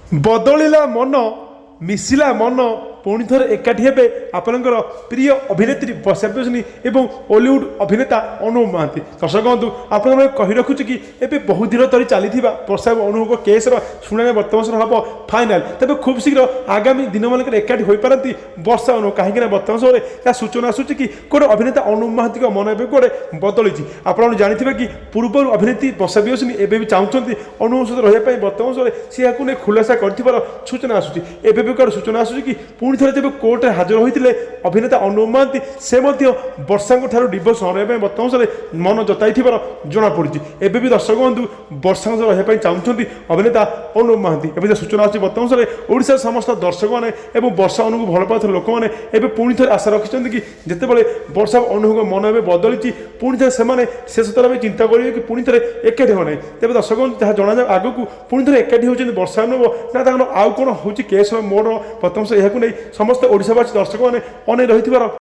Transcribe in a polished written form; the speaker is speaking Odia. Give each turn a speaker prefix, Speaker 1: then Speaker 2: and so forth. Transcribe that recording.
Speaker 1: ବଦଳିଲା ମନ, ମିଶିଲା ମନ, ପୁଣି ଥରେ ଏକାଠି ହେବେ ଆପଣଙ୍କର ପ୍ରିୟ ଅଭିନେତ୍ରୀ ବର୍ଷା ପ୍ରିୟଦର୍ଶିନୀ ଏବଂ ଓଲିଉଡ୍ ଅଭିନେତା ଅନୁଭବ ମହାନ୍ତି। ଦର୍ଶକ ବନ୍ଧୁ, ଆପଣଙ୍କୁ କହି ରଖୁଛି କି ଏବେ ବହୁ ଦିନ ଧରି ଚାଲିଥିବା ବର୍ଷା ଏବଂ ଅନୁଭବଙ୍କ କେସ୍ର ଶୁଣାଣି ବର୍ତ୍ତମାନ ସମୟରେ ହେବ ଫାଇନାଲ। ତେବେ ଖୁବ୍ ଶୀଘ୍ର ଆଗାମୀ ଦିନମାନଙ୍କରେ ଏକାଠି ହୋଇପାରନ୍ତି ବର୍ଷା ଅନୁଭବ। କାହିଁକି ନା ବର୍ତ୍ତମାନ ସମୟରେ ଏହା ସୂଚନା ଆସୁଛି କି ଗୋଟେ ଅଭିନେତା ଅନୁଭବ ମହାନ୍ତିଙ୍କ ମନ ଏବେ କୁଆଡ଼େ ବଦଳିଛି। ଆପଣ ଜାଣିଥିବେ କି ପୂର୍ବରୁ ଅଭିନେତ୍ରୀ ବର୍ଷା ପ୍ରିୟଦର୍ଶିନୀ ଏବେ ବି ଚାହୁଁଛନ୍ତି ଅନୁଭବ ସହିତ ରହିବା ପାଇଁ। ବର୍ତ୍ତମାନ ସମୟରେ ସେ ଏହାକୁ ନେଇ ଖୁଲାସା କରିଥିବାର ସୂଚନା ଆସୁଛି। ଏବେ ବି କୁଆଡ଼େ ସୂଚନା ଆସୁଛି କି ପୁଣି ଥରେ ଯେବେ କୋର୍ଟରେ ହାଜର ହୋଇଥିଲେ ଅଭିନେତା ଅନୁଭବ ମହାନ୍ତି, ସେ ମଧ୍ୟ ବର୍ଷାଙ୍କ ଠାରୁ ଡିଭୋର୍ସ ନ ରହିବା ପାଇଁ ବର୍ତ୍ତମାନ ସମୟରେ ମନ ଜତାଇଥିବାର ଜଣାପଡ଼ିଛି। ଏବେ ବି ଦର୍ଶକ ବନ୍ଧୁ, ବର୍ଷାଙ୍କ ସହ ରହିବା ପାଇଁ ଚାହୁଁଛନ୍ତି ଅଭିନେତା ଅନୁଭବ ମହାନ୍ତି। ଏବେ ଯେଉଁ ସୂଚନା ଆସୁଛି, ବର୍ତ୍ତମାନ ସମୟରେ ଓଡ଼ିଶାର ସମସ୍ତ ଦର୍ଶକମାନେ ଏବଂ ବର୍ଷା ଅନୁକୁ ଭଲ ପାଉଥିବା ଲୋକମାନେ ଏବେ ପୁଣି ଥରେ ଆଶା ରଖିଛନ୍ତି କି ଯେତେବେଳେ ବର୍ଷା ଅନୁଭବଙ୍କ ମନ ଏବେ ବଦଳିଛି, ପୁଣି ଥରେ ସେମାନେ ଶେଷ ଥର ବି ଚିନ୍ତା କରିବେ କି ପୁଣି ଥରେ ଏକାଠି ହେବ ନାହିଁ। ତେବେ ଦର୍ଶକ ବନ୍ଧୁ, ଯାହା ଜଣାଯାଉ ଆଗକୁ ପୁଣି ଥରେ ଏକାଠି ହେଉଛନ୍ତି ବର୍ଷା ଅନୁଭବ ନା ତାଙ୍କର ଆଉ କ'ଣ ହେଉଛି କେସ୍ର ମୋଡ଼। ବର୍ତ୍ତମାନ ଏହାକୁ ନେଇ ସମସ୍ତ ଓଡ଼ିଶାବାସୀ ଦର୍ଶକମାନେ ଅନେଇ ରହିଥିବାର